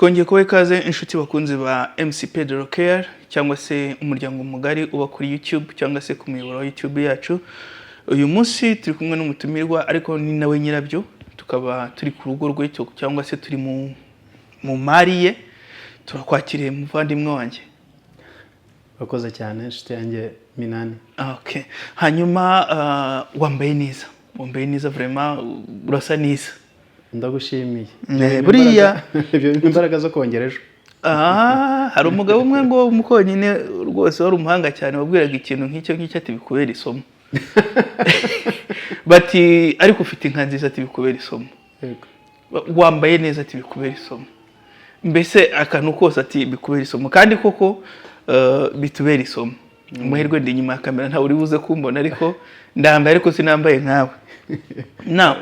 Twongeye kubaha ikaze, inshuti bakunzi ba MC Pedro Care, cyangwa se umuryango mugari uba kuri YouTube, cyangwa se ku muyoboro wa YouTube yacu. Uyu munsi turi kumwe n'umutumirwa, ariko ni nawe nyirabyo, tukaba turi ku rugo rwe cyangwa se turi mu mari ye. Turakwakiriye, muvandimwe wanjye. Urakoze cyane, inshuti yanjye Minani. Okay. Hanyuma wambaye neza, wambaye neza vraiment, urasa neza. Ndagushimiye. Ibyo ni imbaraga zo kongera ejo. Ah, hari umugabo umwe ngo mukonyine rwose wari umuhanga cyane, wabwiraga ikintu nk'icyo ngicyo ati: "Bikubera isomo." Bati: "Ariko ufite inka nziza." Ati: "Bikubera isomo." Wambaye neza, ati: "Bikubera isomo." Mbese akantu kose ati: "Bikubera isomo." Kandi koko bitubera isomo. Amahirwe ndi inyuma ya kamera, ntawe uri buze kumbona, ariko ndambaye, ariko sinambaye nkawe. Now,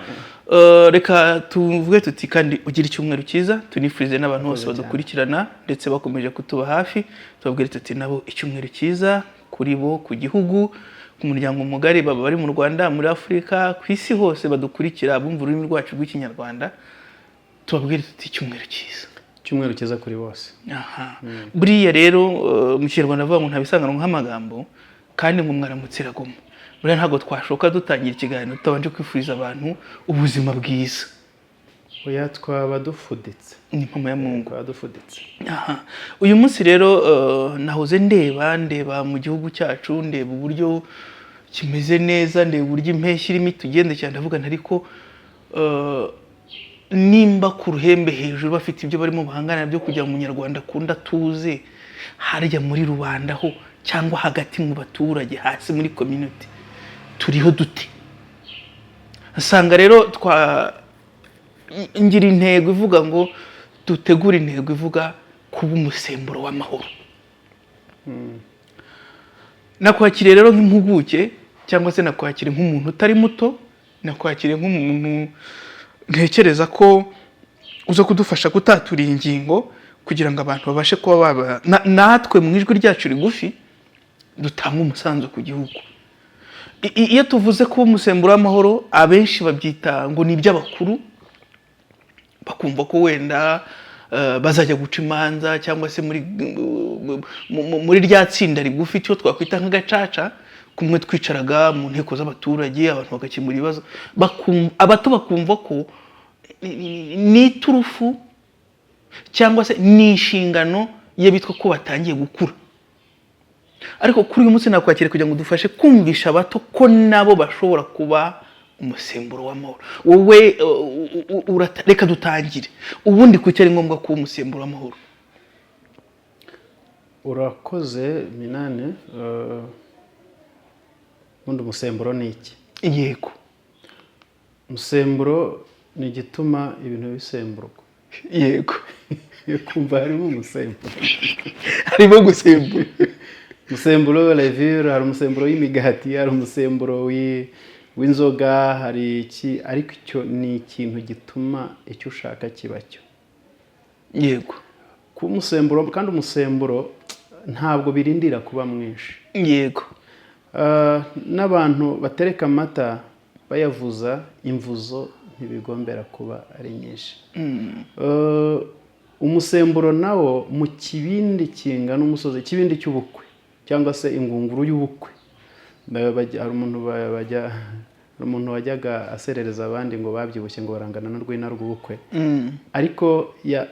reka tuvuge tuti kandi ugira icyumweru cyiza. Tunifurize n'abantu bose Urakoze cyane. badukurikirana ndetse bakomeje kutuba hafi, tubabwire tuti nabo icyumweru cyiza kuri bo, ku gihugu, ku muryango mugari, baba bari mu Rwanda, muri Afurika, ku isi hose badukurikira, bumva ururimi rwacu rw'Ikinyarwanda, tubabwire tuti icyumweru cyiza. Icyumweru cyiza kuri bose. Aha. Buriya rero mu Kinyarwanda bavuga ngo nta bisanganwa nk'amagambo, kandi ngo mwaramutse iraguma. Buriya ntabwo twashoka dutangira ikiganiro tutabanje kwifuriza abantu ubuzima bwiza. Oya, twaba dufuditse. Ni mama ya Mungu. Twaba dufuditse. Aha. Uyu munsi rero nahoze ndeba mu gihugu cyacu, ndeba uburyo kimeze neza, ndeba uburyo impeshyi irimo itugenda cyane, ndavuga nti: "Ariko nimba ku ruhembe hejuru bafite ibyo barimo bahangana byo kugira ngo Umunyarwanda akunda atuze, harya muri rubanda ho, cyangwa hagati mu baturage hasi muri community, turiho dute?" Nsanga rero twa ngira intego ivuga ngo dutegure intego ivuga kuba umusemburo w'amahoro. Nakwakiriye rero nk'impuguke, cyangwa se nakwakiriye nk'umuntu utari muto, nakwakiriye nk'umuntu ntekereza ko uza kudufasha gutatura iyi ngingo, kugira ngo abantu babashe kuba baba natwe mu ijwi ryacu rigufi dutange umusanzu ku gihugu. Iyo tuvuze kuba umusemburo w'amahoro, abenshi babyita ngo ni iby'abakuru, bakumva ko wenda bazajya guca imanza, cyangwa se muri rya tsinda rigufi, icyo twakwita nk'agacaca, kumwe twicaraga mu nteko z'abaturage, abantu bagakemura ibibazo. Abato bakumva ko ni iturufu cyangwa se ni inshingano y'abitwa ko batangiye gukura. Ariko kuri uyu munsi nakwakira kugira ngo dufashe kumvisha abato ko nabo bashobora kuba umusemburo w'amahoro. Wowe reka dutangire ubundi, kuki ari ngombwa kuba umusemburo w'amahoro? Urakoze, Minani. Ubundi umusemburo ni iki? Umusemburo ni igituma ibintu bisemburwa. Kumva harimo umusemburo. Harimo gusembura. Umusemburo levure, hari umusemburo w'imigati, hari umusemburo w'inzoga, hari iki, ariko icyo ni ikintu gituma icyo ushaka kiba cyo. Kuba umusemburo, kandi umusemburo ntabwo birindira kuba mwinshi. N'abantu batereka amata bayavuza imvuzo, ntibigombera kuba ari nyinshi. Umusemburo nawo mu kibindi kingana umusozi, ikibindi cy'ubukwe cyangwa se ingunguru y'ubukwe. Hari umuntu wajyaga aserereza abandi ngo babyibushye, ngo barangana n'urwina rw'ubukwe. Ariko ya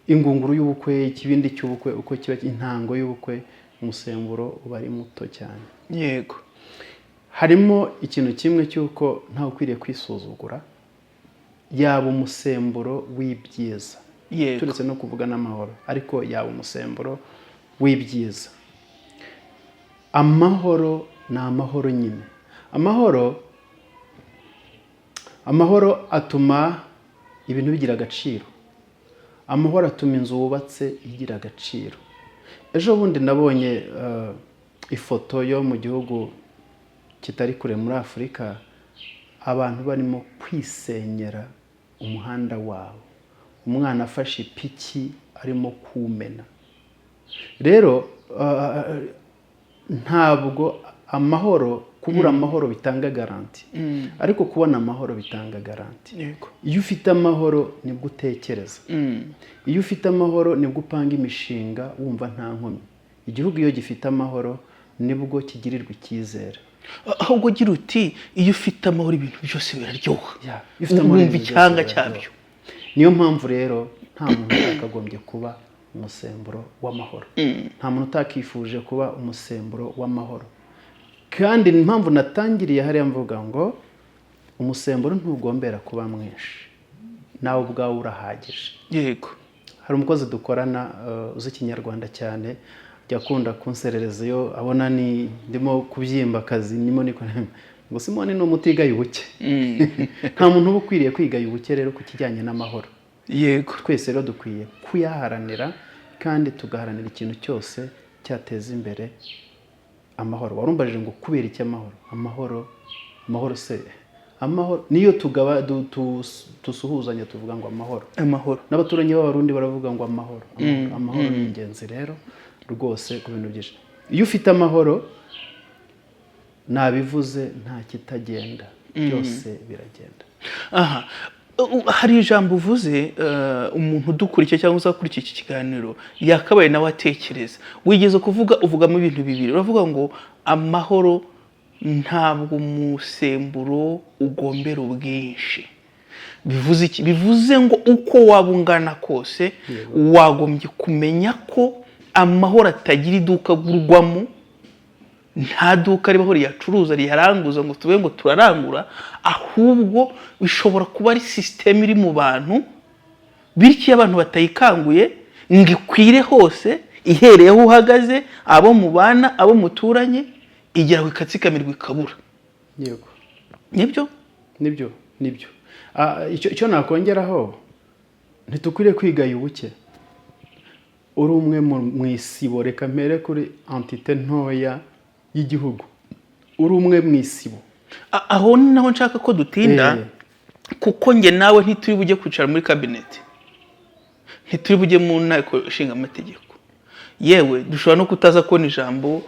ingunguru y'ubukwe, ikibindi cy'ubukwe, uko kiba, intango y'ubukwe, umusemburo uba ari muto cyane. Harimo ikintu kimwe cy'uko ntawe ukwiriye kwisuzugura, yaba umusemburo w'ibyiza. Turetse no kuvuga n'amahoro, ariko yaba umusemburo w'ibyiza. Amahoro ni amahoro nyine. Amahoro atuma ibintu bigira agaciro. Amahoro atuma inzu wubatse igira agaciro. Ejo bundi nabonye ifoto yo mu gihugu kitari kure muri Afurika, abantu barimo kwisenyera umuhanda wabo, umwana afashe ipiki arimo kuwumena. Rero ntabwo amahoro, Kubura amahoro bitanga garantie, ariko kubona amahoro bitanga garantie. Iyo ufite amahoro nibwo utekereza. Iyo ufite amahoro nibwo upanga imishinga wumva nta nkomyi. Igihugu iyo gifite amahoro nibwo kigirirwa icyizere. Ahubwo ugira uti: "Iyo ufite amahoro ibintu byose biraryoha." Yeah, iyo ufite amahoro wumva ibintu byose icyanga biraryoha. cyabyo. Niyo mpamvu rero nta muntu utakagombye kuba umusemburo w'amahoro, nta muntu utakifuje kuba umusemburo w'amahoro. Kandi impamvu natangiriye hariya mvuga ngo umusemburo ntugombera kuba mwinshi, nawe ubwawe urahagije. Hari umukozi dukorana uzi Ikinyarwanda cyane, ajya akunda kunserereza iyo abona ni ndimo kubyimba akazi, ndimo niko ngo: "Simoni ni umutigaye ubuke." Nta muntu uba ukwiriye kwigaya ubuke rero ku kijyanye n'amahoro. Twese rero dukwiye kuyaharanira kandi tugaharanira ikintu cyose cyateza imbere amahoro. Warumbajije ngo kubera iki amahoro? Amahoro, amahoro se, amahoro niyo tugaba dusuhuzanya tuvuga ngo amahoro. Amahoro. N'abaturanyi b'Abarundi baravuga ngo amahoro, amahoro. Amahoro ni ingenzi rero rwose ku bintu byinshi. Iyo ufite amahoro, nabivuze, nta kitagenda, byose biragenda. Aha hari ijambo uvuze, umuntu udukurikiye cyangwa uzakurikiye iki kiganiro yakabaye nawe atekereza. Wigeze kuvuga, uvugamo ibintu bibiri. Uravuga ngo amahoro ntabwo umusemburo ugombera ubwinshi. Bivuze iki? Bivuze ngo uko waba ungana kose wagombye kumenya ko amahoro atagira iduka agurwamo. Nta duka ribaho riyacuruza, riyaranguza ngo tube ngo turarangura, ahubwo bishobora kuba ari sisiteme iri mu bantu. Bityo iyo abantu batayikanguye ngo ikwire hose, ihereye aho uhagaze, abo mubana, abo muturanye, igera aho ikatsikamirwa, ikabura. Yego. Nibyo? Nibyo, nibyo. Icyo nakongeraho, ntitukwiriye kwigaya ubuke. Uri umwe mu isibo, reka mpere kuri entité ntoya y'igihugu, uri umwe mu isibo. Aho ni naho nshaka ko dutinda, kuko njye nawe ntituri bujye kwicara muri kabineti, ntituri bujye mu nteko ishinga amategeko, yewe dushobora no kutaza kubona ijambo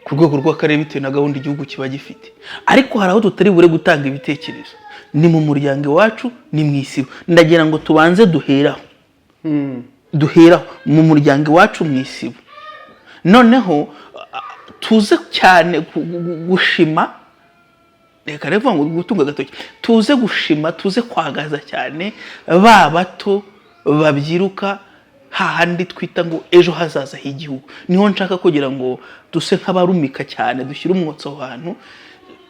ku rwego rw'akarere bitewe na gahunda igihugu kiba gifite. Ariko hari aho tutari bure gutanga ibitekerezo, ni mu muryango iwacu, ni mu isibo. Ndagira ngo tubanze duheraho, duheraho mu muryango iwacu, mu isibo. Noneho tuze cyane gushima, reka rero ngo gutunga agatoki, tuze gushima, tuze kwagaza cyane ba bato babyiruka, hahandi twita ngo ejo hazaza h'igihugu. Niho nshaka kugira ngo duse nk'abarumika cyane, dushyire umwotsi aho hantu,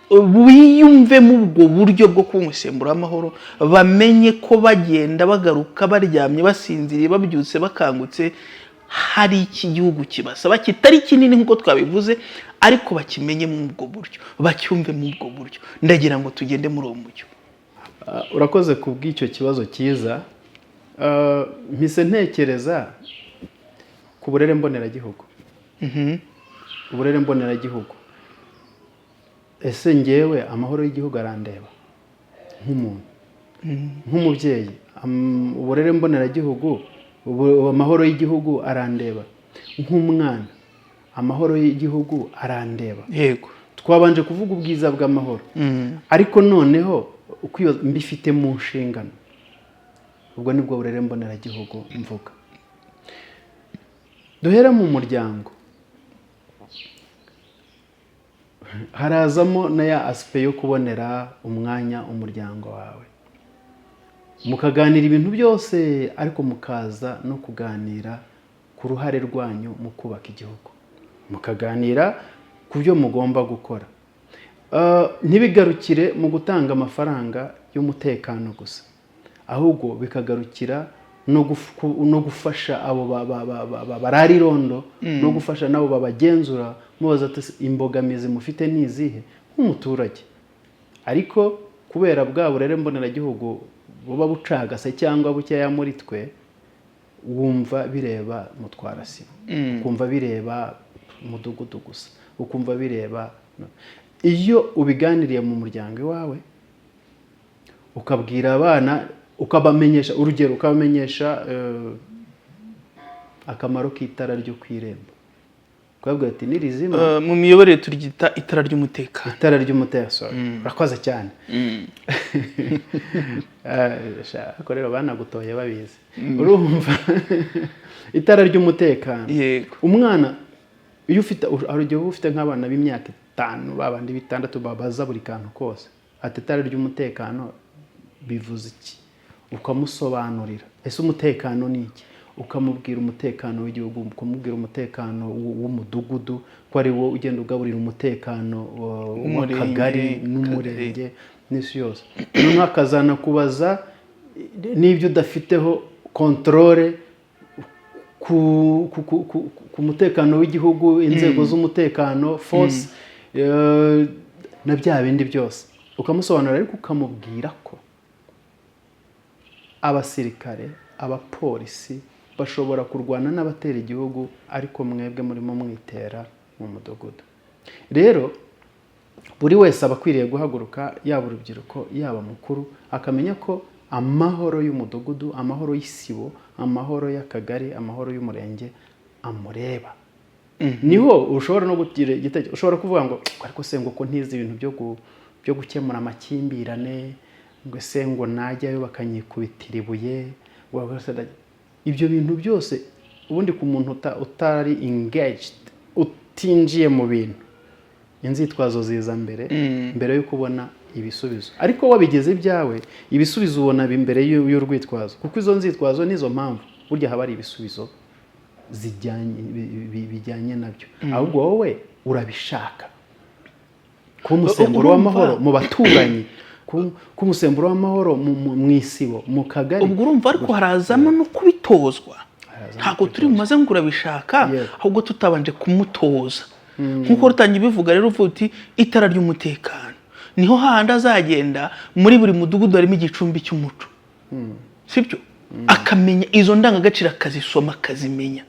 biyumvemo ubwo buryo bwo kuba umusemburo w'amahoro, bamenye ko bagenda bagaruka, baryamye, basinziriye, babyutse, bakangutse, hari iki gihugu kibasaba kitari kinini nk'uko twabivuze, ariko bakimenye muri ubwo buryo, bacyumve muri ubwo buryo. Ndagira ngo tugende muri uwo mujyo. Urakoze ku bw'icyo kibazo cyiza. Mpise ntekereza ku burere mboneragihugu. Uburere mboneragihugu, ese ngewe amahoro y'igihugu arandeba nk'umuntu, nk'umubyeyi? Uburere mboneragihugu, amahoro y'igihugu arandeba nk'umwana, amahoro y'igihugu arandeba. Twabanje kuvuga ubwiza bw'amahoro, ariko noneho ukwibaza mbifite mu nshingano. Ubwo nibwo burere mboneragihugu mvuga. Duhere mu muryango, harazamo na ya aspect yo kubonera umwanya umuryango wawe, mukaganira ibintu byose, ariko mukaza no kuganira ku ruhare rwanyu mu kubaka igihugu, mukaganira ku byo mugomba gukora. Ntibigarukire mu gutanga amafaranga y'umutekano gusa, ahubwo bikagarukira no gufasha abo barara irondo, no gufasha nabo babagenzura, mubaza ati: "Imbogamizi mufite ni izihe?" nk'umuturage. Ariko kubera bwa burere mboneragihugu buba bucagase cyangwa bukeya muri twe, wumva bireba mutwarasibo, ukumva bireba umudugudu gusa, ukumva bireba. Iyo ubiganiriye mu muryango iwawe, ukabwira abana, ukabamenyesha, urugero ukabamenyesha akamaro k'itara ryo ku irembo. Ukabwira ati nirizima. Mu miyoborere turyita itara ry'umutekano. Itara ry'umutekano, sorry. Urakoze cyane. Sha, ariko rero banagutoye babizi. Urumva, itara ry'umutekano. Umwana iyo ufite, hari igihe uba ufite nk'abana b'imyaka 5, babandi 6, babaza buri kantu kose, ati: "Itara ry'umutekano bivuze iki?" Ukamusobanurira: "Ese umutekano ni iki?" Ukamubwira umutekano w'igihugu, ukamubwira umutekano w'umudugudu, ko ari wo ugenda ugaburira umutekano w'umurenge, w'akagari n'umurenge n'isi yose. Noneho akazanakubaza n'ibyo udafiteho contrôle ku mutekano w'igihugu, inzego z'umutekano, force, na bya bindi byose ukamusobanurira, ariko ukamubwira ko abasirikare, abapolisi bashobora kurwana n'abatera igihugu, ariko mwebwe murimo mwitera mu mudugudu. Rero buri wese aba akwiriye guhaguruka, yaba urubyiruko, yaba mukuru, akamenya ko amahoro y'umudugudu, amahoro y'isibo, amahoro y'akagari, amahoro y'umurenge amureba. Niho ushobora no kugira igitekerezo, ushobora kuvuga ngo: "Ariko se ngo ko ntizi ibintu byo gukemura amakimbirane, ngo ese ngo najyayo bakanyikubitira ibuye?" Ngo se ibyo bintu byose ubundi ku muntu utari engaged, utinjiye mu bintu, inzitwazo ziza mbere, mbere yo kubona ibisubizo. Ariko wabigize ibyawe, ibisubizo ubona imbere y'urwitwazo, kuko izo nzitwazo nizo mpamvu burya haba hari ibisubizo zijyanye bijyanye nabyo. Ahubwo wowe urabishaka kuba umusemburo w'amahoro mu baturanyi, kuba umusemburo w'amahoro mu isibo, mu kagari. Ubwo urumva ariko harazamo no kubitozwa. Harazamo. Ntabwo turi bumaze ngo urabishaka, ahubwo tutabanje kumutoza. Nk'uko rutangiye ubivuga rero, uvuga uti itara ry'umutekano niho hahandi azagenda muri buri mudugudu harimo igicumbi cy'umuco, sibyo? Akamenya izo ndangagaciro, akazisoma, akazimenya: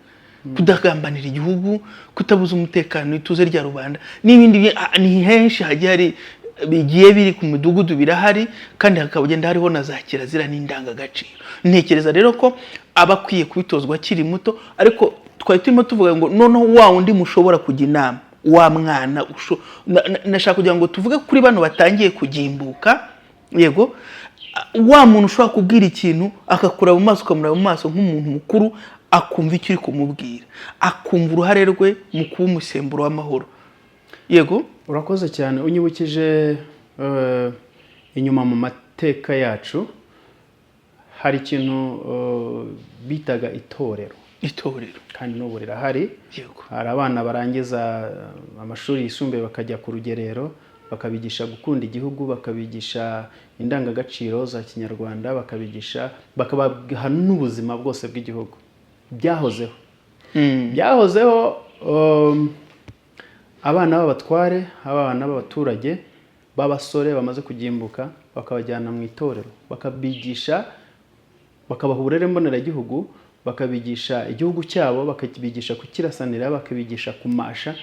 kudagambanira igihugu, kutabuza umutekano, ituze rya rubanda n'ibindi. Ni henshi hagiye hari, bigiye biri ku midugudu birahari, kandi hakagenda hariho na za kirazira n'indangagaciro. Ntekereza rero ko aba akwiye kubitozwa akiri muto. Ariko twari turimo tuvuga ngo noneho wa wundi mushobora kujya inama, wa mwana nashaka kugira ngo tuvuge kuri bano batangiye kugimbuka. Yego, wa muntu ushobora kubwira ikintu akakureba mu maso, ukamureba mu maso nk'umuntu mukuru, akumva icyo uri kumubwira, akumva uruhare rwe mu kuba umusemburo w'amahoro. Yego. Urakoze cyane. Unyibukije inyuma mu mateka yacu hari ikintu bitaga itorero. Itorero. Kandi n'ubu rirahari. Hari abana barangiza amashuri yisumbuye bakajya ku rugerero, bakabigisha gukunda igihugu, bakabigisha indangagaciro za kinyarwanda, bakabigisha, bakabaha n'ubuzima bwose bw'igihugu. Byahozeho. Byahozeho. Abana b'abatware, abana b'abaturage b'abasore bamaze kugimbuka, bakabajyana mu itorero, bakabigisha, bakabaha uburere mboneragihugu, bakabigisha igihugu cyabo, bakabigisha kukirasanira, bakabigisha kumasha.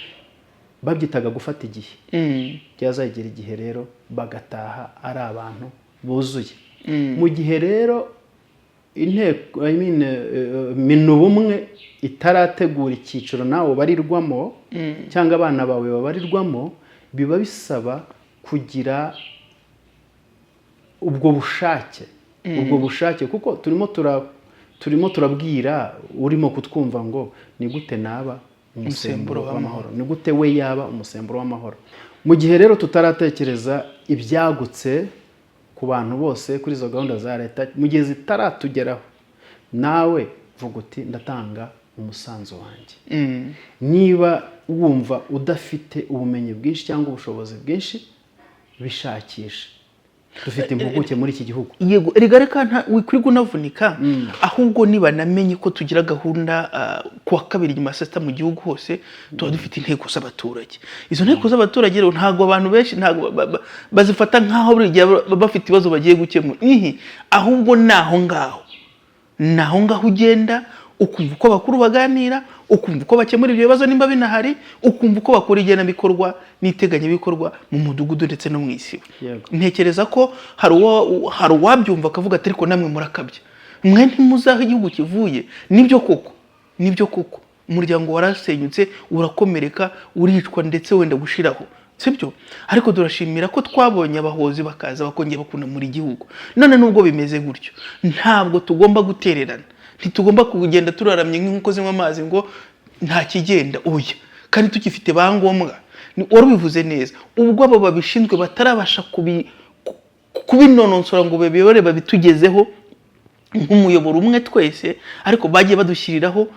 Babyitaga gufata igihe. Byazagera igihe rero bagataha ari abantu buzuye. Mu gihe rero inteko, I mean, Minubumwe itarategura icyiciro nawe ubarirwamo cyangwa abana bawe babarirwamo, biba bisaba kugira ubwo bushake, ubwo bushake, kuko turimo turabwira urimo kutwumva ngo: "Ni gute naba umusemburo w'amahoro? Ni gute we yaba umusemburo w'amahoro?" Mu gihe rero tutaratekereza ibyagutse ku bantu bose kuri izo gahunda za leta, mu gihe zitaratugeraho, nawe vuga uti: "Ndatanga umusanzu wanjye." Niba wumva udafite ubumenyi bwinshi cyangwa ubushobozi bwinshi, bishakisha. Dufite impuguke muri iki gihugu. Yego, erega reka wikwirirwa unavunika. Ahubwo nibanamenye ko tugira gahunda ku wa kabiri nyuma ya saa sita mu gihugu hose tuba dufite inteko z'abaturage. Izo nteko z'abaturage rero ntabwo abantu benshi ntabwo bazifata nk'aho buri gihe baba bafite ibibazo bagiye gukemura. Ihi, ahubwo ni aho ngaho, ni aho ngaho ugenda ukumva uko bakuru baganira, ukumva uko bakemura ibyo bibazo nimba binahari, ukumva uko bakora igenamikorwa n'iteganyabikorwa mu mudugudu ndetse no mu isibo. Ntekereza ko hari uwabyumva akavuga ati: "Ariko namwe murakabya, mwe ntimuzi aho igihugu kivuye." Nibyo koko, nibyo koko. Umuryango warasenyutse, urakomereka, uricwa, ndetse wenda gushiraho, sibyo? Ariko turashimira ko twabonye abahozi bakaza, bakongera bakunamura igihugu. None nubwo bimeze gutyo, ntabwo tugomba gutererana, ntitugomba kugenda turaramye nk'inkoko zinywa amazi ngo nta kigenda. Oya, kandi tugifite bangombwa. Wari ubivuze neza, ubwo abo babishinzwe batarabasha kubinonosora ngo babiyobore, babitugezeho nk'umuyoboro umwe twese, ariko bagiye badushyiriraho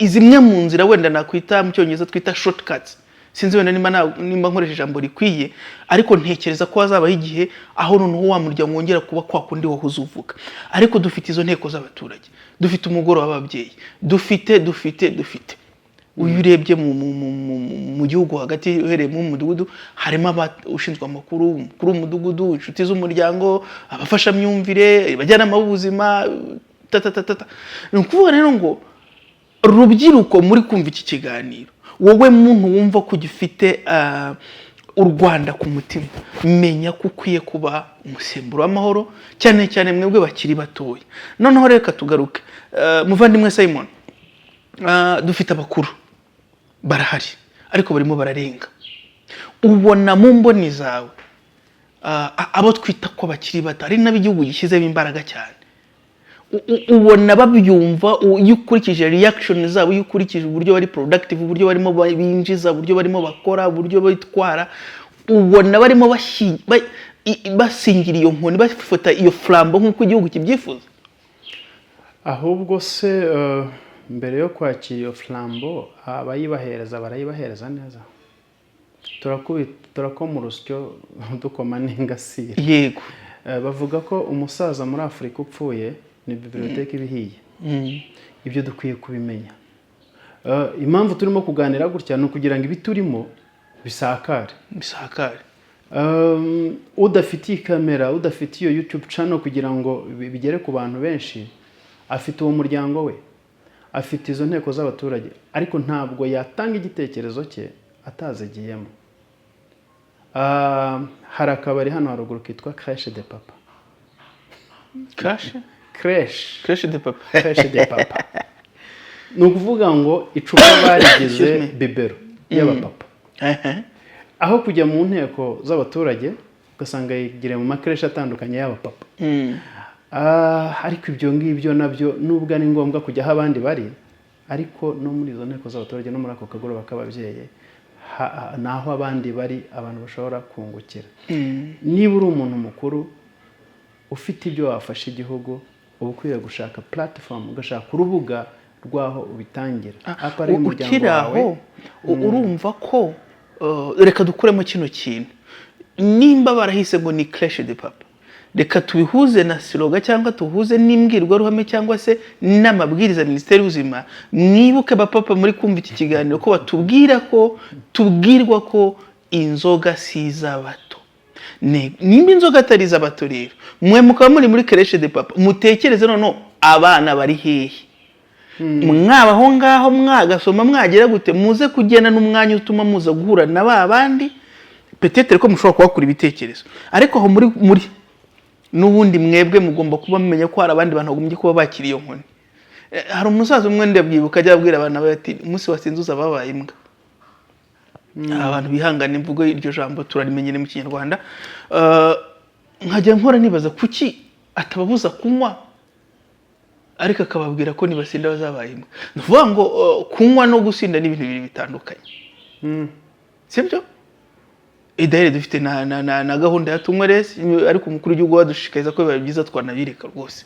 zimwe mu nzira wenda nakwita, mu Cyongereza twita shortcuts. Sinzi wenda nimba nkoresha ijambo rikwiye, ariko ntekereza ko hazabaho igihe aho noneho wa muryango wongera kuba kwa kundi wahoze uvuga. Ariko dufite izo nteko z'abaturage, dufite umugoroba w'ababyeyi, dufite uyu urebye mu gihugu hagati, uhereye mu mudugudu, harimo ushinzwe amakuru, umukuru w'umudugudu, inshuti z'umuryango, abafashamyumvire, abajyanama b'ubuzima, tatatatata. Ni ukuvuga rero ngo rubyiruko muri kumva iki kiganiro, wowe muntu wumva ko ugifite u Rwanda ku mutima, menya ko ukwiye kuba umusemburo w'amahoro, cyane cyane mwebwe bakiri batoya. Noneho reka tugaruke. Muvandimwe Simon, dufite abakuru barahari, ariko barimo bararenga. Ubona mu mboni zawe, abo twita ko bakiri bato, ari nabo igihugu gishyizemo imbaraga cyane, ubona babyumva? Iyo ukurikije reaction zabo, iyo ukurikije uburyo bari productive, uburyo barimo binjiza, uburyo barimo bakora, uburyo bitwara, ubona barimo basingira iyo nkoni, bafata iyo flambeau nk'uko igihugu kibyifuza? Ahubwo se mbere yo kwakira iyo flambeau, abayibahereza barayibahereza neza? Turakoma urusyo dukoma n'ingasire. Bavuga ko umusaza muri Afurika upfuye ni bibliothèque iba ihiye. Ibyo dukwiye kubimenya. Impamvu turimo kuganira gutya ni ukugira ngo ibiturimo bisakare. Bisakare. Udafite iyi kamera, udafite iyo YouTube channel kugira ngo bigere ku bantu benshi, afite uwo muryango we, afite izo nteko z'abaturage, ariko ntabwo yatanga igitekerezo cye atazigiyemo. Hari akabari hano haruguru kitwa Crèche de Papa. Kashe? Crèche. Crèche de Papa. Crèche de Papa, ni ukuvuga ngo icupa barigize Excuse me. biberon y'abapapa. Aho kujya mu nteko z'abaturage, ugasanga yigiriye mu macrèche atandukanye y'abapapa. Ariko ibyo ngibyo nabyo, nubwo ari ngombwa kujya aho abandi bari, ariko no muri izo nteko z'abaturage no muri ako kagoroba k'ababyeyi ni aho abandi bari, abantu bashobora kungukira. Niba uri umuntu mukuru ufite ibyo wafasha igihugu, uba ukwiye gushaka platform, ugashaka urubuga rw'aho ubitangira, apara y'umuryango Ukiri wawe. aho, urumva ko reka dukuremo kino kintu. Nimba barahise ngo ni Crèche de Papa, reka tubihuze na slogan cyangwa tuhuze n'imbwirwaruhame cyangwa se n'amabwiriza ya Minisiteri y'Ubuzima. Mwibuke, bapapa muri kumva iki kiganiro, ko batubwira ko tubwirwa ko inzoga si iz'abato. Nimba inzoga atari iz'abato rero, mwe mukaba muri muri Crèche de Papa, mutekereze noneho abana bari hehe? Mwaba aho ngaho, mwagasoma, mwagera gute, muze kugena n'umwanya utuma muza guhura na ba bandi, peut-être ko mushobora kuhakura ibitekerezo. Ariko aho muri n'ubundi, mwebwe mugomba kuba mumenya ko hari abandi bantu bagombye kuba bakira iyo nkoni. Hari umusaza umwe ndabyibuka ajya abwira abantu be ati: "Umunsi wasinze uzaba wabaye imbwa." Abantu bihangane, imvugo iryo jambo turarimenyere mu Kinyarwanda. Nkajya nkora nibaza kuki atababuza kunywa, ariko akababwira ko nibasinda bazabaye imbwa. Ni ukuvuga ngo kunywa no gusinda ni ibintu bibiri bitandukanye, sibyo? Idaheri dufite na gahunda ya tunywe less, ariko umukuru w'igihugu wadushishikariza ko biba byiza twanabireka rwose.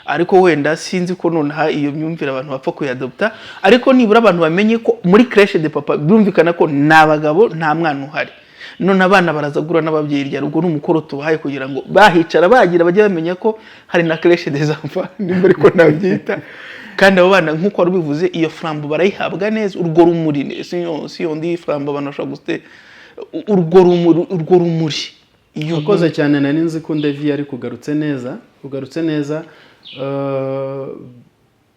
Ariko wenda sinzi ko nonaha iyo myumvire abantu bapfa kuyadopta, ariko nibura abantu bamenye ko muri Crèche de Papa birumvikana ko ni abagabo, nta mwana uhari. None abana baraza guhura n'ababyeyi ryari? Ubwo ni umukoro tubahaye kugira ngo bahicara bagira bajye bamenya ko hari na crèche des enfants, nimba ariko nabyita. Kandi abo bana, nk'uko wari ubivuze, iyo flambeau barayihabwa neza, urwo rumuri, si yo ndi flambeau, abantu bashobora gute urwo rumuri iyo Urakoze cyane. Nari nzi ko ndevi, ariko ugarutse neza, ugarutse neza.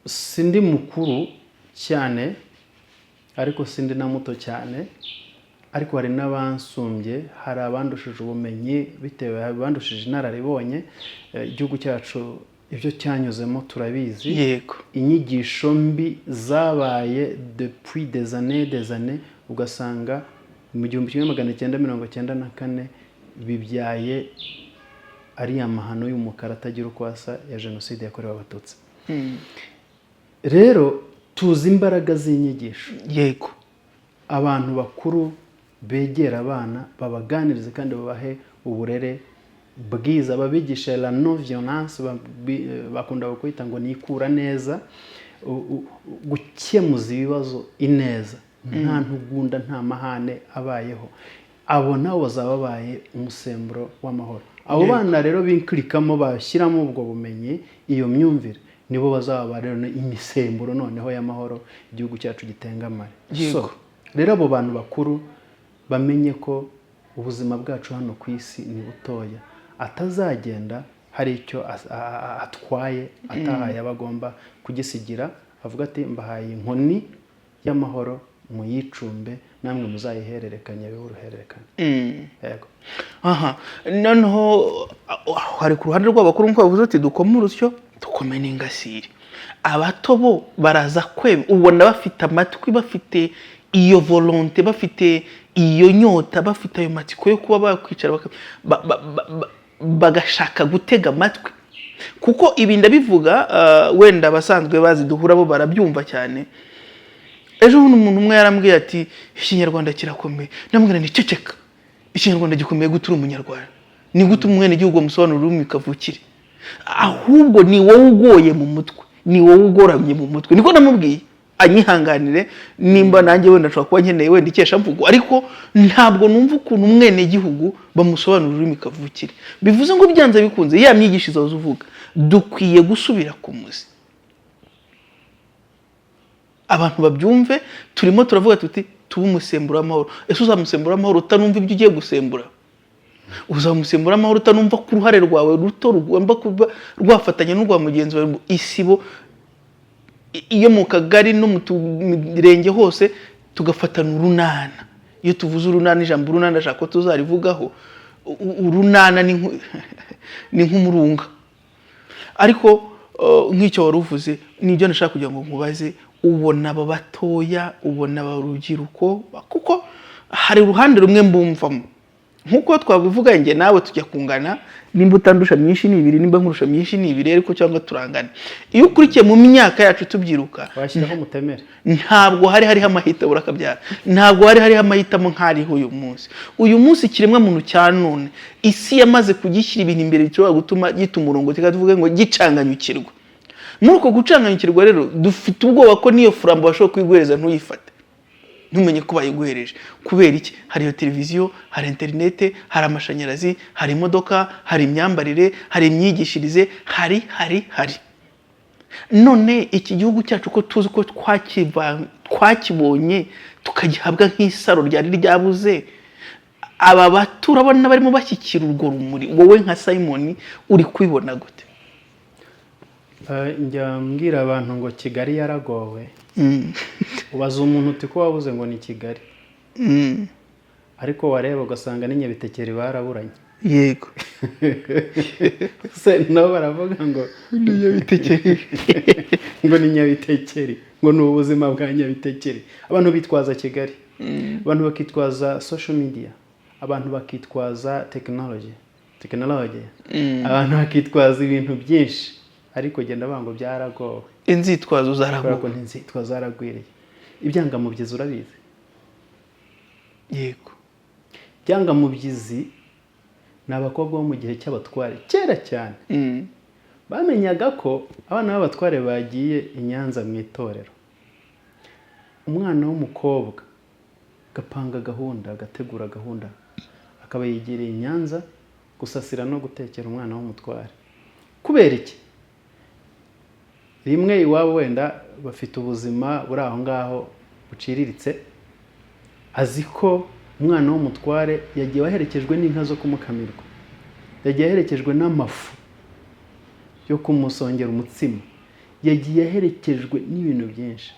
Sindi mukuru cyane, ariko sindi na muto cyane, ariko hari n'abansumbye, hari abandushije ubumenyi, bitewe hari abandushije inararibonye. Igihugu cyacu Ibyo cyanyuzemo turabizi. Inyigisho mbi zabaye depuis des années, des années, ugasanga mu 1994 bibyaye ariya mahano y'umukara atagira uko asa ya Jenoside yakorewe Abatutsi. Rero tuzi imbaraga z'inyigisho. Abantu bakuru begera abana, babaganirize kandi babahe uburere bwiza, babigisha la non violence, bakunda kwita ngo ni ikura neza, gukemuza ibibazo ineza, nta ntugunda, nta mahane abayeho. Abo nabo bazaba babaye umusemburo w'amahoro. Abo bana rero binkirikamo, bashyiramo ubwo bumenyi, iyo myumvire, nibo bazaba rero imisemburo noneho y'amahoro, igihugu cyacu gitengamare. So rero abo bantu bakuru bamenye ko ubuzima bwacu hano ku isi ni butoya, atazagenda hari icyo atwaye atahaye abo agomba kugisigira. Avuga ati: "Mbahaye inkoni y'amahoro, muyicumbe, namwe muzayihererekanye, bibe uruhererekane." Yego. Aha noneho hari ku ruhande rw'abakuru, nk'uko bavuze uti dukome urusyo dukome n'ingasire. Abato bo baraza kwe, ubona bafite amatwi, bafite iyo volonté, bafite iyo nyota, bafite ayo matsiko yo kuba bakwicara bagashaka gutega amatwi? Kuko ibi ndabivuga, wenda abasanzwe bazi duhura bo barabyumva cyane. Ejo bundi umuntu umwe yarambwiye ati: "Ikinyarwanda kirakomeye." Ndamubwira nti: "Ceceka, Ikinyarwanda gikomeye gute uri Umunyarwanda? Ni gute umwenegihugu bamusobanurira ururimi kavukire? Ahubwo ni wowe ugoye mu mutwe, ni wowe ugoramye mu mutwe." Niko namubwiye, anyihanganire nimba nanjye wenda nshobora kuba nkeneye wenda ikeshamvugo, ariko ntabwo numva ukuntu umwenegihugu bamusobanurira ururimi kavukire. Bivuze ngo byanze bikunze ya myigishirize wahoze uvuga, dukwiye gusubira ku muzi, abantu babyumve. Turimo turavuga tuti tube umusemburo w'amahoro. Ese uzamusembura w'amahoro utanumva ibyo ugiye gusembura? Uzamusembura amahoro utanumva ko uruhare rwawe ruto rugomba kuba rwafatanya n'urwa mugenzi wawe? Isibo iyo mu kagari no mu mirenge hose tugafatana urunana. Iyo tuvuze urunana, ijambo urunana ndashaka ko tuzarivugaho. Urunana ni nk'umurunga. Ariko nk'icyo wari uvuze nibyo nashaka kugira ngo nkubaze: ubona aba batoya, ubona aba rubyiruko? Kuko hari uruhande rumwe mbumvamo, nk'uko twabivuga, njye nawe tujya kungana, nimba utandusha myinshi ni ibiri, nimba nkurusha myinshi ni ibiri, ariko cyangwa turangana. Iyo ukurikiye mu myaka yacu tubyiruka, Washyiraho umutemere. ntabwo hari hariho amahitamo, urakabyara, ntabwo hari hariho amahitamo nk'ariho uyu munsi. Uyu munsi ikiremwamuntu cya none, isi yamaze kugishyira ibintu imbere bishobora gutuma gita umurongo, tuvuge ngo gicanganyukirwa. Muri uko gucanganyukirwa rero, dufite ubwoba ko n'iyo flambeau bashobora kuyiguhereza ntuyifate, ntumenye ko bayiguhereje. Kubera iki? Hari iyo televiziyo, hari interinete, hari amashanyarazi, hari imodoka, hari imyambarire, hari imyigishirize, hari hari hari. None iki gihugu cyacu ko tuzi ko twakibonye, tukagihabwa nk'isaro ryari ryabuze, aba bato urabona barimo bashyikira urwo rumuri? Wowe nka Simon uri kubibona gute? Njya mbwira abantu ngo Kigali yaragowe. Ubaza umuntu uti: "Ko wabuze ngo ni Kigali?" Ariko wareba ugasanga n'Inyabitekeri baraburanye. Se nabo baravuga ngo N'Inyabitekeri. ngo ni Nyabitekeri, ngo ni ubuzima bwa Nyabitekeri. Abantu bitwaza Kigali, abantu bakitwaza social media, abantu bakitwaza tekinoloji, abantu bakitwaza ibintu byinshi, ariko genda bavuga ngo byaragowe. Inzitwazo Kubera zaragowe. ko inzitwazo zaragwiriye. Ibyangamubyizi urabizi? Yego. Ibyangamubyizi ni abakobwa bo mu gihe cy'abatware kera cyane. Bamenyaga ko abana b'abatware bagiye i Nyanza mu itorero. Umwana w'umukobwa agapanga gahunda, agategura gahunda, akaba yegereye i Nyanza gusasira no gutekera umwana w'umutware. Kubera iki? Rimwe iwabo wenda bafite ubuzima buri aho ngaho buciriritse, azi ko umwana w'umutware yagiye aherekejwe n'inka zo kumukamirwa, yagiye aherekejwe n'amafu yo kumusongera umutsima, yagiye aherekejwe n'ibintu byinshi,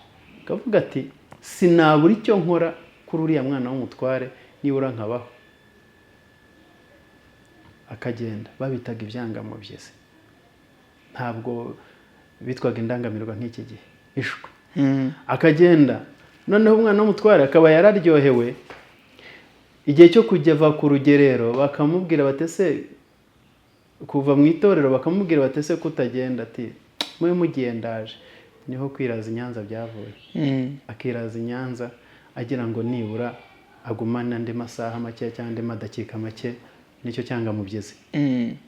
akavuga ati: "Sinabura icyo nkora kuri uriya mwana w'umutware, nibura nkabaho." Akagenda. Babitaga ibyangamubyizi. Ntabwo bitwaga indangamirwa nk'iki gihe, ishwi. Akagenda, noneho umwana w'umutware akaba yararyohewe. Igihe cyo kujya ava ku rugerero, bakamubwira bati: "Ese kuva mu itorero?" Bakamubwira bati: "Ese kutagenda?" Ati: "Mube mugiye, ndaje." Niho kwiraza i Nyanza byavuye. Akiraza i Nyanza agira ngo nibura agumane andi masaha make cyangwa andi madakika make. Nicyo cyangamubyizi.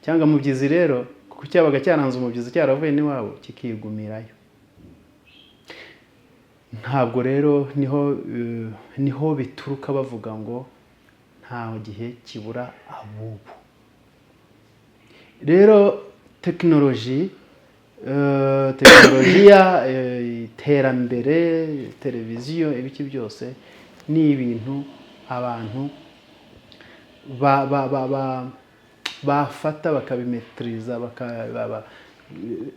Cyangamubyizi rero, kuko cyabaga cyaranze umubyizi, cyaravuye n'iwabo, kikigumirayo. Ntabwo rero niho bituruka bavuga ngo nta gihe kibura abubu. Rero tekinolojiya, iterambere, televiziyo, ibiki byose ni ibintu abantu bafata bakabimetiriza,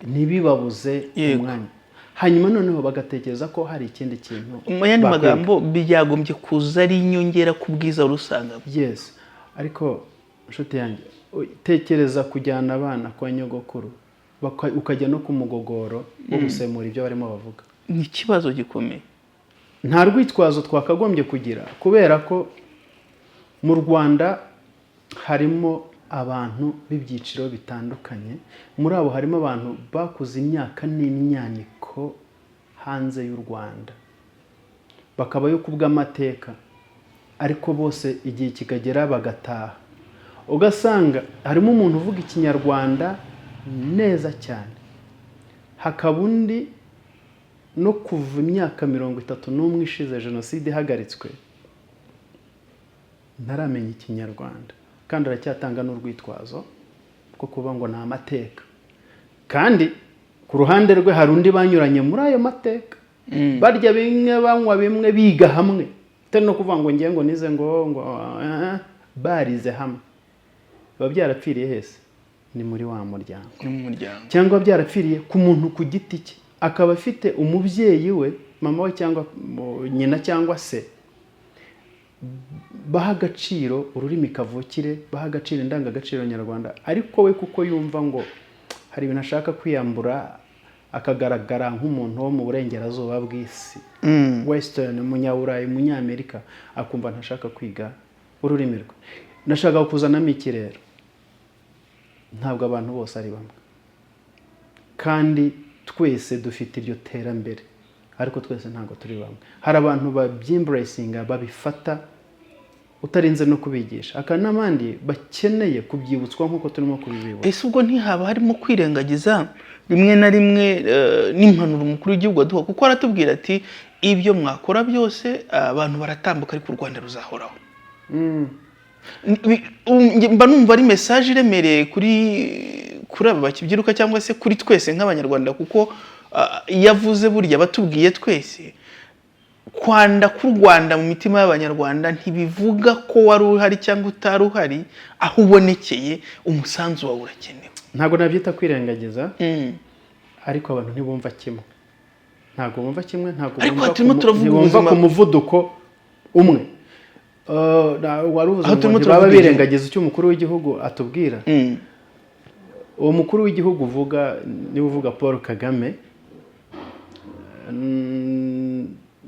ntibibabuze umwanya, hanyuma noneho bagatekereza ko hari ikindi kintu Mu yandi bakwiga. magambo, byagombye kuza ari inyongera ku bwiza wari usanga. Yes, ariko inshuti yanjye, tekereza kujyana abana kwa nyogokuru, ukajya no ku mugogoro wo gusemura ibyo barimo bavuga. Ni ikibazo gikomeye. Nta rwitwazo twakagombye kugira, kubera ko mu Rwanda harimo abantu b'ibyiciro bitandukanye. Muri abo harimo abantu bakuze imyaka n'imyaniko hanze y'u Rwanda, bakabayo ku bw'amateka, ariko bose igihe kikagera bagataha. Ugasanga harimo umuntu uvuga Ikinyarwanda neza cyane, hakaba undi no kuva imyaka 31 ishize jenoside ihagaritswe ntaramenya Ikinyarwanda, kandi aracyatanga n'urwitwazo rwo kuba ngo ni amateka. Kandi ku ruhande rwe hari undi banyuranye muri ayo mateka, barya bimwe, banywa bimwe, biga hamwe. Atari no kuvuga ngo ngiye ngo nize ngo barize hamwe. Biba byarapfiriye hese? Ni muri wa muryango. Ni mu muryango. Cyangwa byarapfiriye ku muntu ku giti cye, akaba afite umubyeyi we, mama we cyangwa nyina cyangwa se, baha agaciro ururimi kavukire, baha agaciro indangagaciro nyarwanda, ariko we kuko yumva ngo hari ibintu ashaka kwiyambura, akagaragara nk'umuntu wo mu burengerazuba bw'isi, western, umunyaburayi, umunyamerika, akumva ntashaka kwiga ururimi rwe. Ndashaka kuzanamo iki rero? Ntabwo abantu bose ari bamwe, kandi twese dufite iryo terambere, ariko twese ntabwo turi bamwe. Hari abantu babyembracinga, babifata utarinze no kubigisha, hakaba n'abandi bakeneye kubyibutswa nk'uko turimo kubibibutsa. Ese ubwo ntihaba harimo kwirengagiza rimwe na rimwe n'impanuro umukuru w'igihugu aduha? Kuko aratubwira ati: "Ibyo mwakora byose, abantu baratambuka, ariko u Rwanda ruzahoraho." Mba numva ari message iremereye kuri aba bakibyiruka cyangwa se kuri twese nk'Abanyarwanda, kuko iyo avuze burya batubwiye twese. Kwanda k'u Rwanda mu mitima y'Abanyarwanda ntibivuga ko wari uhari cyangwa utari uhari. Aho ubonekeye, umusanzu wawe urakenewe. Ntabwo nabyita kwirengagiza, ariko abantu ntibumva kimwe, ntabwo bumva kimwe, ntabwo Ariko bumva turimo turavuga ntibumva ubuzima. ku muvuduko umwe. Wari uvuze Aho ngo turimo ntibaba turavuga birengagiza icyo umukuru w'igihugu atubwira. Uwo mukuru w'igihugu uvuga, niba uvuga Paul Kagame,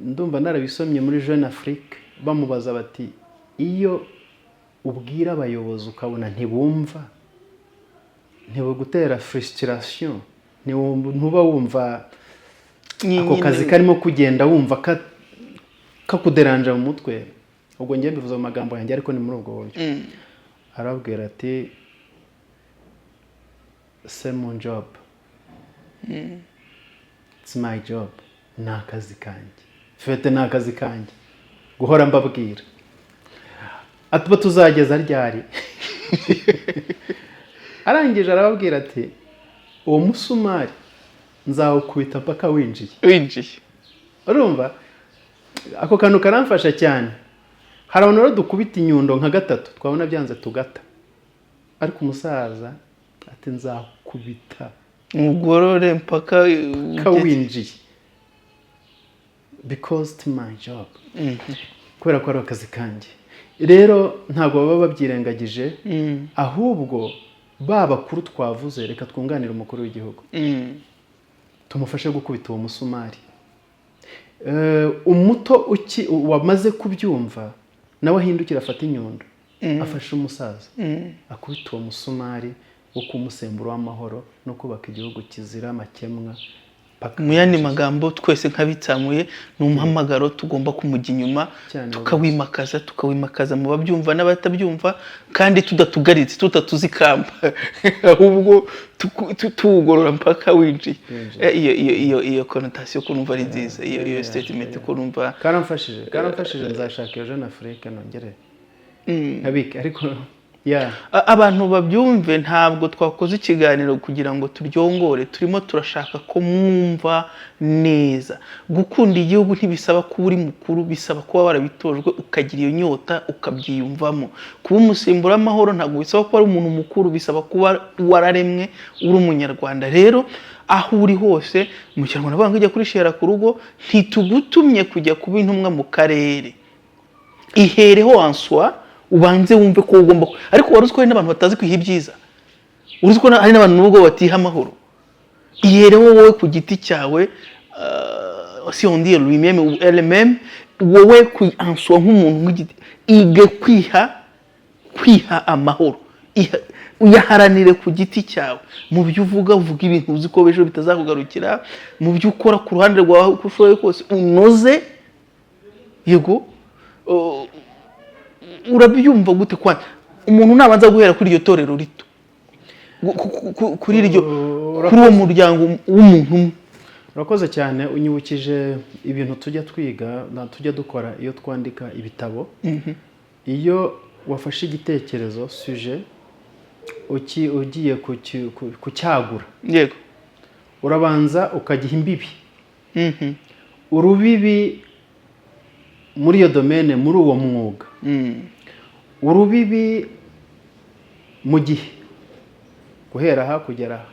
ndumva narabisomye muri Jeune Afrique, bamubaza bati: "Iyo ubwira abayobozi ukabona ntibumva, ntibugutera frustration? Ntuba wumva ako kazi karimo kugenda, wumva kakuderanja mu mutwe?" Ubwo njye mbivuze mu magambo yanjye, ariko ni muri ubwo buryo. Arababwira ati: "C'est mon job, it's my job, ni akazi kanjye fete, ni akazi kanjye guhora mbabwira." Ati: "Tuzageza ryari?" Arangije arababwira ati: "Uwo musumari nzawukubita mpaka winjiye." Winjiye. Urumva ako kantu karamfasha cyane. Hari abantu rero dukubita inyundo nka gatatu, twabona byanze tugata, ariko umusaza ati: "Nzakubita mugorore mpaka mpaka winjiye, because it's my job," kubera ko ari akazi kanjye. Rero ntabwo baba babyirengagije, ahubwo Ba bakuru twavuze, reka twunganire umukuru w'igihugu, tumufashe gukubita uwo musumari. Umuto wamaze kubyumva nawe ahindukira, afate inyundo, afashe umusaza akubita uwo musumari wo kumusemburo w'amahoro no kubaka igihugu kizira amakemwa paka. Mu yandi magambo, twese nk'abitsamuye, ni umuhamagaro tugomba kumujya inyuma, tukawimakaza, tukawimakaza mu babyumva n'abatabyumva, kandi tudatugaritse, tutatuzikamba, ahubwo tuwugorora mpaka winjiye. Winjiye. Iyo connotation ko numva ari nziza, iyo statement ko numva Karamfashije, karamfashije. Nzashaka iyo Jeune Afrique nongere nkabike, ariko ya. Abantu babyumve, ntabwo twakoze ikiganiro kugira ngo turyongore. Turimo turashaka ko mwumva neza. Gukunda igihugu ntibisaba kuba uri mukuru, bisaba kuba warabitojwe, ukagira iyo nyota, ukabyiyumvamo. Kuba umusimbura w'amahoro ntabwo bisaba kuba ari umuntu mukuru, bisaba kuba wararemwe uri Umunyarwanda. Rero aho uri hose, mu Kinyarwanda bavuga ngo ijya kurishera ku rugo. Ntitugutumye kujya kuba intumwa mu karere, ihereho wanswa, ubanze wumve ko ugomba. Ariko wari uzi ko hari n'abantu batazi kwiha ibyiza? Uzi ko hari n'abantu n'ubwo batiha amahoro? Ihereho wowe ku giti cyawe, si on dit lui-même ou elle-même, wowe ku en soi nk'umuntu nk'igiti, ige kwiha amahoro. Uyaharanire ku giti cyawe. Mu byo uvuga, uvuga ibintu uzi ko ejo bitazakugarukira. Mu byo ukora ku ruhande rwawe, uko ushoboye kose unoze. Yego, urabyumva gute kwa umuntu nabanza guhera kuri iryo torero rito, kuri iryo, kuri uwo muryango w'umuntu umwe? Urakoze cyane, unyibukije ibintu tujya twiga na tujya dukora iyo twandika ibitabo. Iyo wafashe igitekerezo, sujet, ugiye kucyagura, urabanza ukagiha imbibi, urubibi muri iyo domaine, muri uwo mwuga, urubibi mu gihe, guhera aha kugera aha,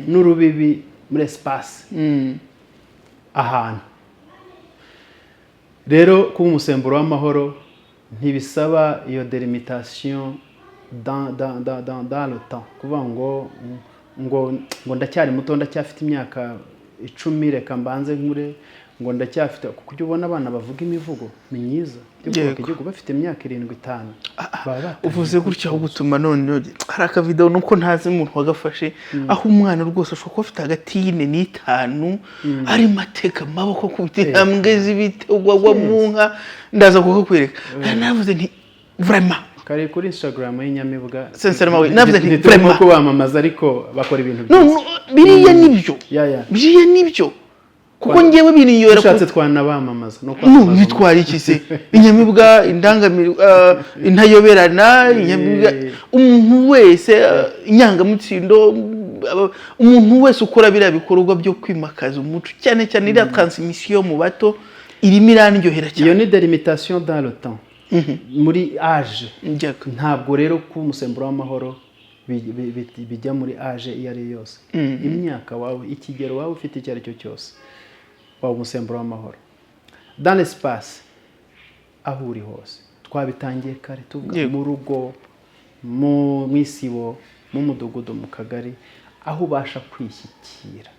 n'urubibi muri espace, ahantu. Rero kuba umusemburo w'amahoro ntibisaba iyo délimitation dans le temps, kuvuga ngo ndacyari muto, ndacyafite imyaka 10, reka mbanze nkure, ngo ndacyafite, kuko ujya ubona abana bavuga imivugo myiza yo kubaka igihugu bafite imyaka 7, 5, baba batangiye. Uvuze gutya aho gutuma none hari akavideo, nuko ntazi umuntu wagafashe, aho umwana rwose ashobora kuba afite hagati y'4 n'itanu arimo ateka amaboko ku biti, intambwe z'ibiti, agwa mu nka. Ndaza kukakwereka. Navuze nti vraiment. Kari kuri Instagram y'Inyamibwa. Sincèrement, oui. Navuze nti Ntiturimo vraiment. kubamamaza, ariko bakora ibintu No, byiza. no, biriya nibyo. Ya. Biriya nibyo, kuko ngewe biniyora. Dushatse twanabamamaza no No, kwamamaza. bitwara iki se? Inyamibwa, indangamirwa, intayoberana, Inyamibwa, umuntu wese, inyangamutsindo, umuntu wese ukora biriya bikorwa byo kwimakaza umuco, cyane cyane iriya transmission mu bato, irimo irandyohera Iyo cyane. ni délimitation dans le temps, muri âge. Njyaga. Ntabwo rero kuba umusemburo w'amahoro bijya muri âge iyo ari yo yose. Imyaka wawe, ikigero waba ufite icyo ari cyo cyose, waba umusemburo w'amahoro. Dans l'espace, aho uri hose, twabitangiye kare tuvuga mu rugo, mu isibo, mu mudugudu, mu kagari, aho ubasha kwishyikira,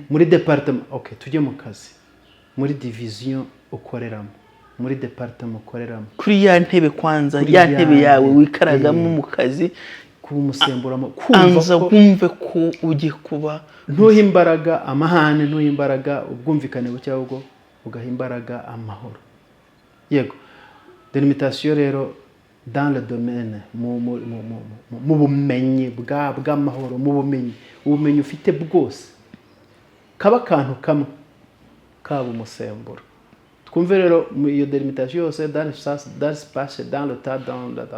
muri département, okay, tujye mu kazi, muri division ukoreramo, muri département ukoreramo. Kuri ya ntebe kwanza, Kuri ya ya ntebe yawe ntebe. wikaragamo mu kazi. Kuba umusemburo, kumva anza ko wumve ko ugiye kuba ntuhe imbaraga amahane, ntuhe imbaraga ubwumvikane buke, ahubwo ugaha imbaraga amahoro. Yego, délimitation rero dans le domaine, mu bumenyi bw'amahoro, mu bumenyi, ubumenyi ufite bwose, kaba akantu kamwe kaba umusemburo. Twumve rero mu iyo délimitation yose, dans l'espace, dans le temps,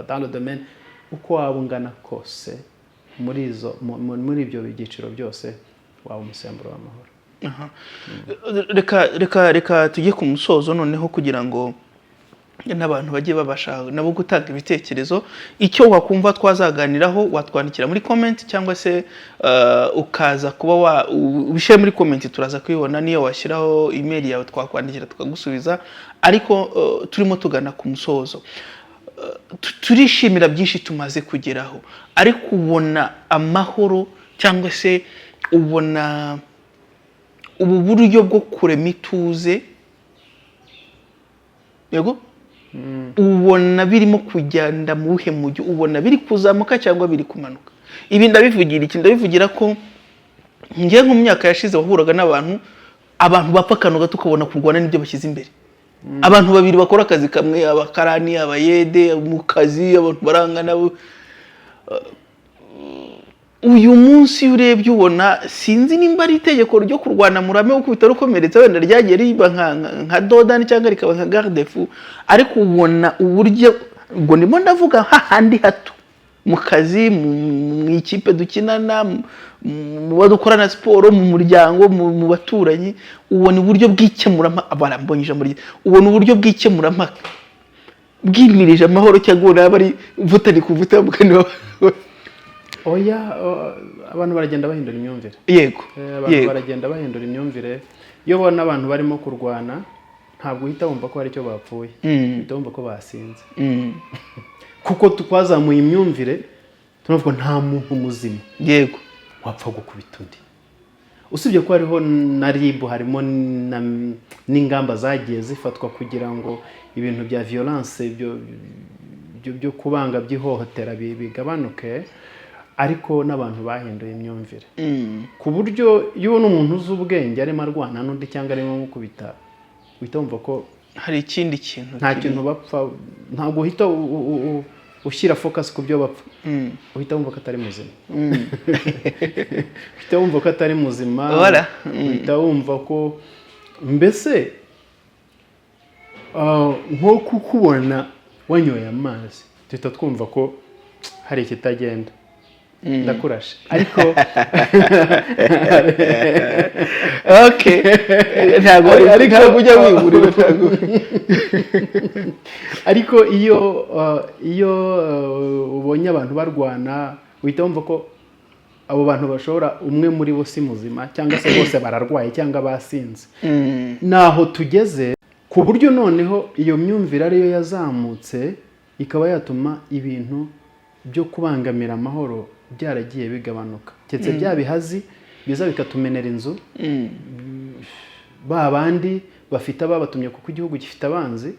dans le domaine, uko waba ungana kose, muri izo muri ibyo byiciro byose, waba umusemburo w'amahoro. Aha. Reka tujye ku musozo noneho, kugira ngo n'abantu bajye babasha nabo gutanga ibitekerezo. Icyo wakumva twazaganiraho, watwandikira muri comment, cyangwa se ukaza kuba ubishyire muri comment, turaza kubibona. Niyo washyiraho email yawe, twakwandikira tukagusubiza. Ariko turimo tugana ku musozo. Turishimira byinshi tumaze kugeraho, ariko ubona amahoro cyangwa se ubona ubu buryo bwo kurema ituze, yego, ubona birimo kugenda mu buhe mujyi? Ubona biri kuzamuka cyangwa biri kumanuka? Ibi ndabivugira iki? Ndabivugira ko njye nko mu myaka yashize wahuraga n'abantu, abantu bapfa akantu gato ukabona kurwana n'ibyo bashyize imbere. Abantu babiri bakora akazi kamwe, abakarani, abayede mu kazi, abantu barangana. Uyu munsi iyo urebye ubona, sinzi nimba ari itegeko ryo kurwana murame gukubita rukomeretsa wenda ryagiye riba nka dos d'âne cyangwa rikaba nka garde-fou, ariko ubona uburyo, ubwo ndimo ndavuga hahandi hato mu kazi, mu ikipe dukinana, mu bo dukorana siporo, mu muryango, mu baturanyi, ubona uburyo bw'ikemurampaka, barambonye ijambo ryiza, ubona uburyo bw'ikemurampaka bwimirije amahoro cyangwa ubona yaba ari vuta ni kuvuta mugani Oya, abantu baragenda bahindura imyumvire. Abantu baragenda bahindura imyumvire. Iyo ubona abantu barimo kurwana, ntabwo uhita wumva ko hari icyo bapfuye, uhita wumva ko basinze, kuko twazamuye imyumvire, tunavuga nta muntu muzima wapfa gukubita undi, usibye ko hariho na RIB, harimo n'ingamba zagiye zifatwa kugira ngo ibintu bya violence byo kubanga by'ihohotera bigabanuke, ariko n'abantu bahinduye imyumvire ku buryo iyo ubona umuntu uzi ubwenge arimo arwana n'undi cyangwa arimo amukubita, uhita wumva ko hari ikindi kintu nta kintu bapfa. Ntabwo uhita ushyira focus ku byo bapfa, uhita wumva ko atari muzima, uhita wumva ko atari muzima. Voilà. Uhita wumva ko mbese nko kukubona wanyoye amazi, duhita twumva ko hari ikitagenda. Ndakurashe, ariko Okay, ntabwo ntabwo ujya wiburira, ntabwo. Ariko iyo ubonye abantu barwana, uhita wumva ko abo bantu bashobora, umwe muri bo si muzima, cyangwa se bose bararwaye cyangwa basinze. Naho tugeze ku buryo noneho iyo myumvire ariyo yazamutse, ikaba yatuma ibintu byo kubangamira amahoro byaragiye bigabanuka, keretse bya bihazi biza bikatumenera inzu, ba bandi bafite ababatumye, kuko igihugu gifite abanzi,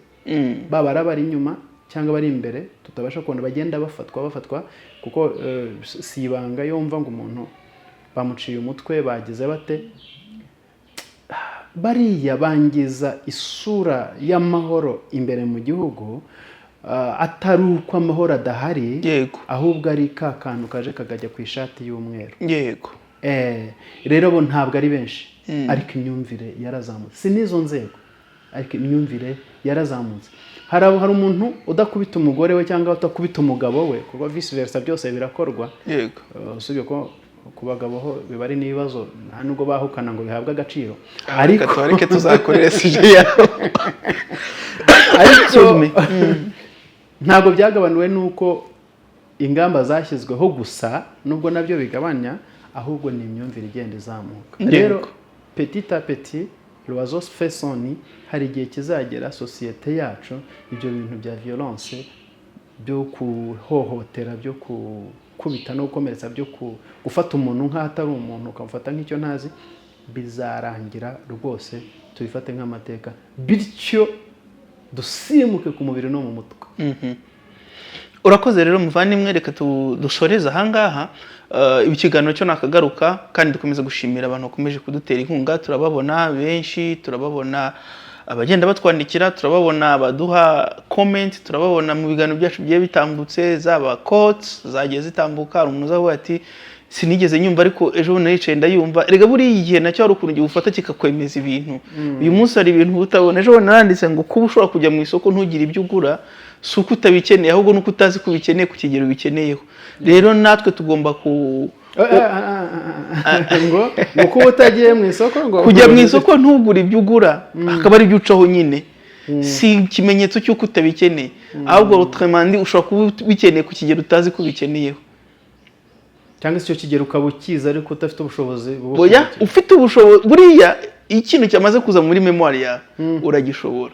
baba ari abari inyuma cyangwa abari imbere tutabasha kubona, bagenda bafatwa bafatwa, kuko si ibanga, iyo wumva ngo umuntu bamuciye umutwe, bagize bate, bariya bangiza isura y'amahoro imbere mu gihugu, atari uko amahoro adahari, ahubwo ari ka kantu kaje kakajya ku ishati y'umweru. Rero bo ntabwo ari benshi, ariko imyumvire yarazamutse. Si n'izo nzego, ariko imyumvire yarazamutse. Hari umuntu udakubita umugore we cyangwa udakubita umugabo we, kuko vice versa byose birakorwa. Usibye ko ku bagabo ho biba ari n'ibibazo, nta nubwo bahukana ngo bihabwe agaciro. Ariko Ariko tubareke, tuzakorere sujet yawe. Ariko Excuse me. ntabwo byagabanuwe n'uko ingamba zashyizweho gusa, nubwo nabyo bigabanya, ahubwo ni imyumvire igenda izamuka. Rero petit à petit l'oiseau fait son nid. Hari igihe kizagera sosiyete yacu ibyo bintu bya violence, byo kuhohotera, byo gukubita no gukomeretsa, byo gufata umuntu nk'aho atari umuntu, ukamufata nk'icyo ntazi, bizarangira rwose, tubifate nk'amateka, bityo dusimuke ku mubiri no mu mutwe. Urakoze rero muvandimwe, reka dusoreze ahangaha. Ikiganiro cyo nakagaruka, kandi dukomeza gushimira abantu bakomeje kudutera inkunga. Turababona benshi, turababona abagenda batwandikira, turababona abaduha comment, turababona mu biganiro byacu bigiye bitambutse, zaba quotes zagiye zitambuka. Hari umuntu uzavuga ati: "Sinigeze nyumva, ariko ejo bundi naricaye ndayumva." Erega buriya igihe nacyo hari ukuntu ufata kikakwemeza ibintu. Uyu munsi hari ibintu utabona. Ejo bundi naranditse ngo kuba ushobora kujya mu isoko ntugire ibyo ugura, si uko utabikeneye, ahubwo nuko utazi ko ubikeneye ku kigero ubikeneyeho. Rero natwe tugomba ku Ngo kuba utagiye mu isoko ngo Kujya mu isoko ntugure ibyo ugura, akaba ari byo ucaho nyine, si ikimenyetso cy'uko utabikeneye, ahubwo autrement dit ushobora kuba ubikeneye ku kigero utazi ko ubikeneyeho. Cyangwa se icyo kigero ukaba ukizi ariko udafite ubushobozi bwo Oya, kubigira. ufite ubushobozi. Buriya iyo ikintu cyamaze kuza muri mémoire yawe, uragishobora.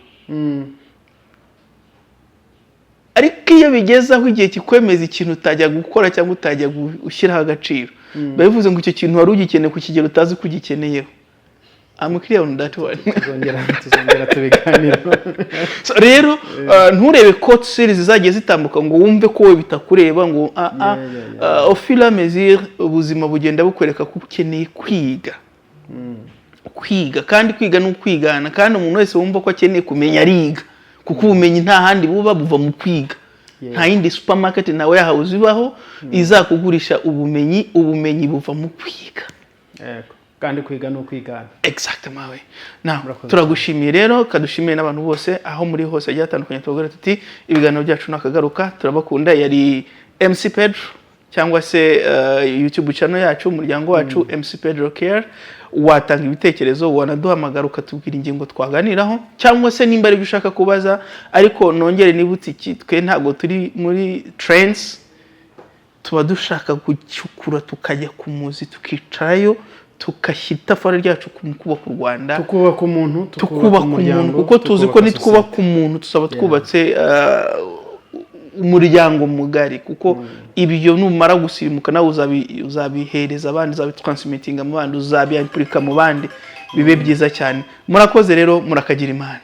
Ariko iyo bigeze aho igihe kikwemeza ikintu utajya gukora cyangwa utajya gushyiraho agaciro, biba bivuze ngo icyo kintu wari ugikeneye ku kigero utazi ko ugikeneyeho. I'm clear on that one. Tuzongera tubiganiraho. So, rero nturebe quote series zagiye zitambuka ngo wumve ko wowe bitakureba, ngo ah ah. Au fur et à mesure ubuzima bugenda bukwereka ko ukeneye kwiga, kwiga kandi kwiga ni ukwigana. Kandi umuntu wese wumva ko akeneye kumenya ariga, kuko ubumenyi nta handi buba, buva mu kwiga. Nta yindi supermarket na warehouse ibaho izakugurisha ubumenyi. Ubumenyi buva mu kwiga. Yego. Kandi kwiga ni ukwigana. Exactement, we. Now, Murakoze. turagushimiye rero, kadushimiye n'abantu bose aho muri hose hagiye hatandukanye. Tubabwira tuti ibiganiro byacu nakagaruka, turabakunda. Yari MC Pedro cyangwa se YouTube channel yacu, umuryango wacu, MC Pedro Care. Watanga ibitekerezo, wanaduhamagara ukatubwira ingingo twaganiraho, cyangwa se nimba ari ibyo ushaka kubaza. Ariko nongere nibutse iki: twe ntabwo turi muri trends, tuba dushaka gucukura, tukajya ku muzi, tukicarayo, tugashyira itafari ryacu ku kubaka u Rwanda. Tukubaka umuntu. Tukubaka umuntu, kuko tuzi ko tukubaka nitwubaka umuntu tuzaba twubatse umuryango mugari, kuko ibyo numara gusirimuka nawe uzabihereza abandi, uzabitransmittinga mu bandi, uzabyapurika mu bandi, bibe byiza cyane. Murakoze rero, murakagira Imana.